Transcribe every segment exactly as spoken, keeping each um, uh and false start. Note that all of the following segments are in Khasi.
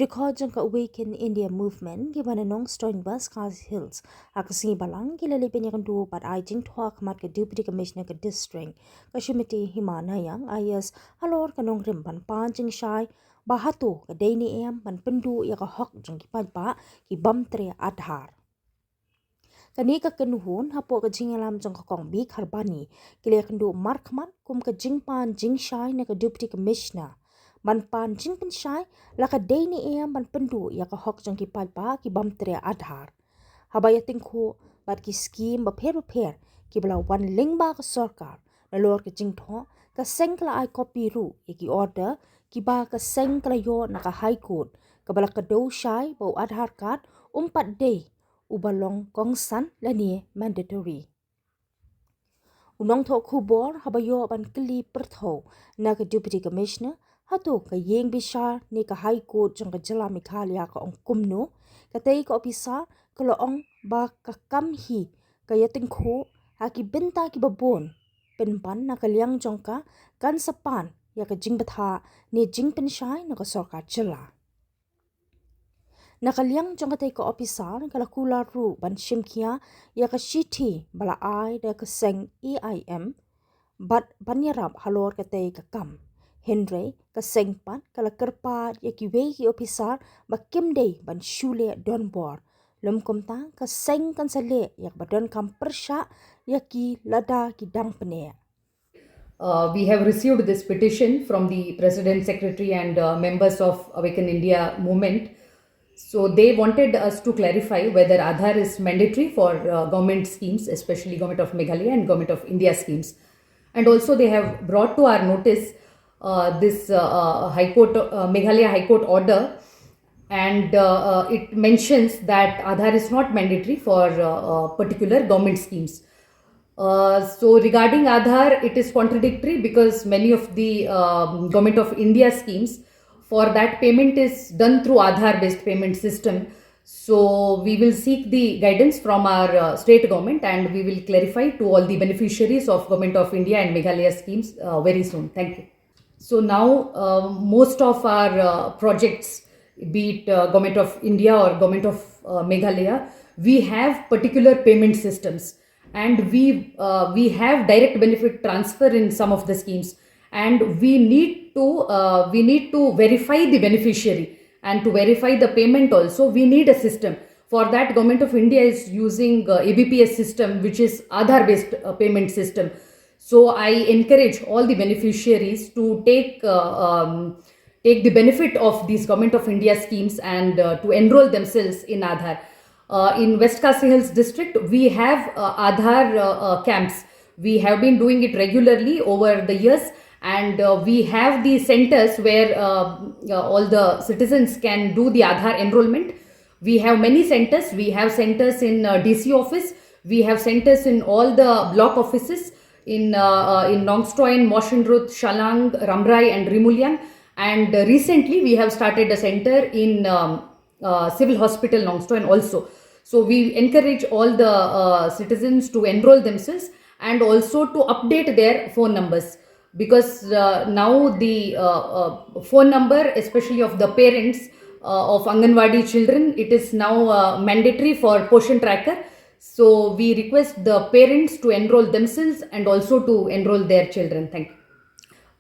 Dkhot jong ka Awaken India Movement kiba na Nongstoiñ West Khasi Hills ha ka sngi Balang ki la leit pynïakynduh bad ai jingthoh ha khmat ka Deputy Commissioner ka District, ka Srimati Hima Nayak, IAS, halor ka nongrim ban pan jingshai ba hato ka dei ne em ban pynduh ïa ka hok jong ki paidbah ki bym treh Aadhaar. Kane ka kynhun hapoh ka jingïalam jong ka Kong B Kharbani ki la ïakynduh markhmat kum ka jingpan jingshai na ka Deputy Commissioner ban pan jingpynshai la ka dei ne em ban pynduh ïa ka hok jong ki paidbah ki bym treh Aadhaar. Haba ïatyngkhuh bad ki skim bapher bapher kiba la wan lyngba ka sorkar, nalor ka jingthoh, ka seng ka la ai kopi ruh ïa ki order kiba ka seng ka la ïoh na ka High Court kaba la kdew shai ba u Aadhaar card um pat dei uba long kongsan lane mandatory. U nongthoh khubor haba ïoh ban kylli pyrthew na ka Deputy Commissioner hato ka ïing bishar ne ka High Court jong ka jylla Meghalaya ka ong kumno, katei ka ophisar ka la ong ba ka kam hi ka ïatyngkhuh ha ki bynta kiba bun, pynban na ka liang jong ka kan sa pan ïa ka jingbthah ne jingpynshai na ka sorkar jylla. Na ka liang jong katei ka ophisar ka la kular ruh ban shimkhia ïa ka shithi ba la ai da ka seng AIM bad ban ïarap halor katei ka kam. Hynrei ka seng pat ka la kyrpad ïa kiwei ki ophisar ba kim dei ban shu leh donbor. Lym kumta ka seng kan sa leh ïa kaba donkam pyrshah ïa ki lada ki dang pyneh. Uh, we have received this petition from the President, Secretary, and uh, members of Awaken India Movement. So they wanted us to clarify whether Aadhaar is mandatory for uh, government schemes, especially Government of Meghalaya and Government of India schemes. And also, they have brought to our notice uh, this uh, uh, High Court, uh, Meghalaya High Court order, and uh, uh, it mentions that Aadhaar is not mandatory for uh, uh, particular government schemes. Uh, so regarding Aadhaar, it is contradictory because many of the um, Government of India schemes, for that payment is done through Aadhaar-based payment system. So we will seek the guidance from our uh, state government, and we will clarify to all the beneficiaries of Government of India and Meghalaya schemes uh, very soon. Thank you. So now uh, most of our uh, projects, be it uh, Government of India or Government of uh, Meghalaya, we have particular payment systems, and we uh, we have direct benefit transfer in some of the schemes, and we need to uh, we need to verify the beneficiary, and to verify the payment also we need a system. For that, Government of India is using uh, A B P S system, which is Aadhaar based uh, payment system. So I encourage all the beneficiaries to take uh, um, take the benefit of these Government of India schemes and uh, to enroll themselves in Aadhaar. Uh, in West Khasi Hills district, we have uh, Aadhaar uh, uh, camps. We have been doing it regularly over the years, and uh, we have the centers where uh, uh, all the citizens can do the Aadhaar enrollment. We have many centers. We have centers in uh, D C office. We have centers in all the block offices in uh, uh, in Nongstoin, Mawshynrut, Shallang, Rambrai, and Ri-Muliang. And uh, recently, we have started a center in um, uh, Civil Hospital, Nongstoin also. So we encourage all the uh, citizens to enroll themselves and also to update their phone numbers, because uh, now the uh, uh, phone number, especially of the parents uh, of Anganwadi children, it is now uh, mandatory for Poshan Tracker. So we request the parents to enroll themselves and also to enroll their children. Thank you.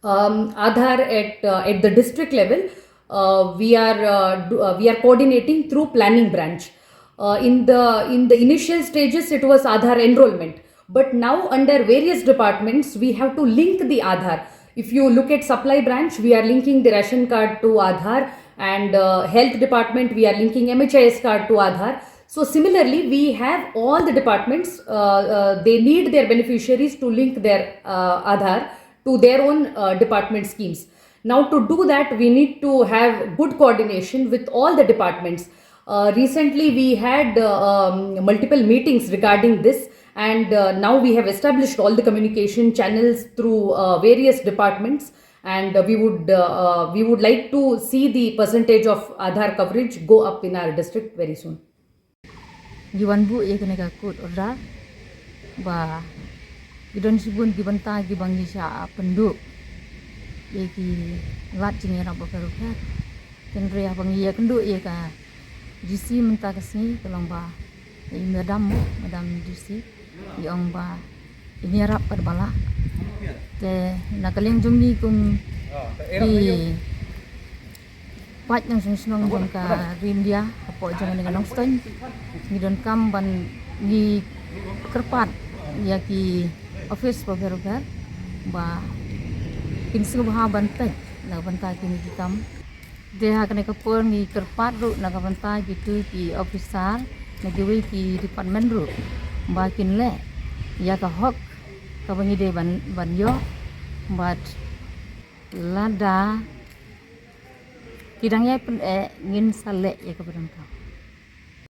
Um, Aadhaar at uh, at the district level, uh, we are uh, do, uh, we are coordinating through planning branch. Uh, in the in the initial stages, it was Aadhaar enrollment, but now under various departments, we have to link the Aadhaar. If you look at supply branch, we are linking the ration card to Aadhaar, and uh, health department, we are linking M H I S card to Aadhaar. So similarly, we have all the departments, uh, uh, they need their beneficiaries to link their uh, Aadhaar to their own uh, department schemes. Now, to do that, we need to have good coordination with all the departments. Uh, recently, we had uh, um, multiple meetings regarding this, and uh, now we have established all the communication channels through uh, various departments, and uh, we would uh, uh, we would like to see the percentage of Aadhaar coverage go up in our district very soon. Ngi wan buh ïa kane ka court order ba ki don shibun ki bynta kiba ngi shah pynduh ïa ki lad jingïarap bapher bapher. Hynrei haba ngi ïakynduh ïa ka D C mynta ka sngi ka long ba i madam, madam D C i ong ba i ïarap katba lah. Te na ka liang jong ngi kum ki paid nongshong shnong jong ka Ri India hapoh jong kane ka Nongstoiñ, ngi donkam ban, ngi kyrpad ïa ki office bapher bapher ba kin sngewbha ban peit na ka bynta kine ki kam. Te ha kane ka por ngi kyrpad ruh na ka bynta kitu ki officer na kiwei ki department ruh ba kin leh ïa ka hok kaba ngi dei ban, ban ïoh, bad lada ki dang ïai pyneh ngin sa leh ïa kaba donkam.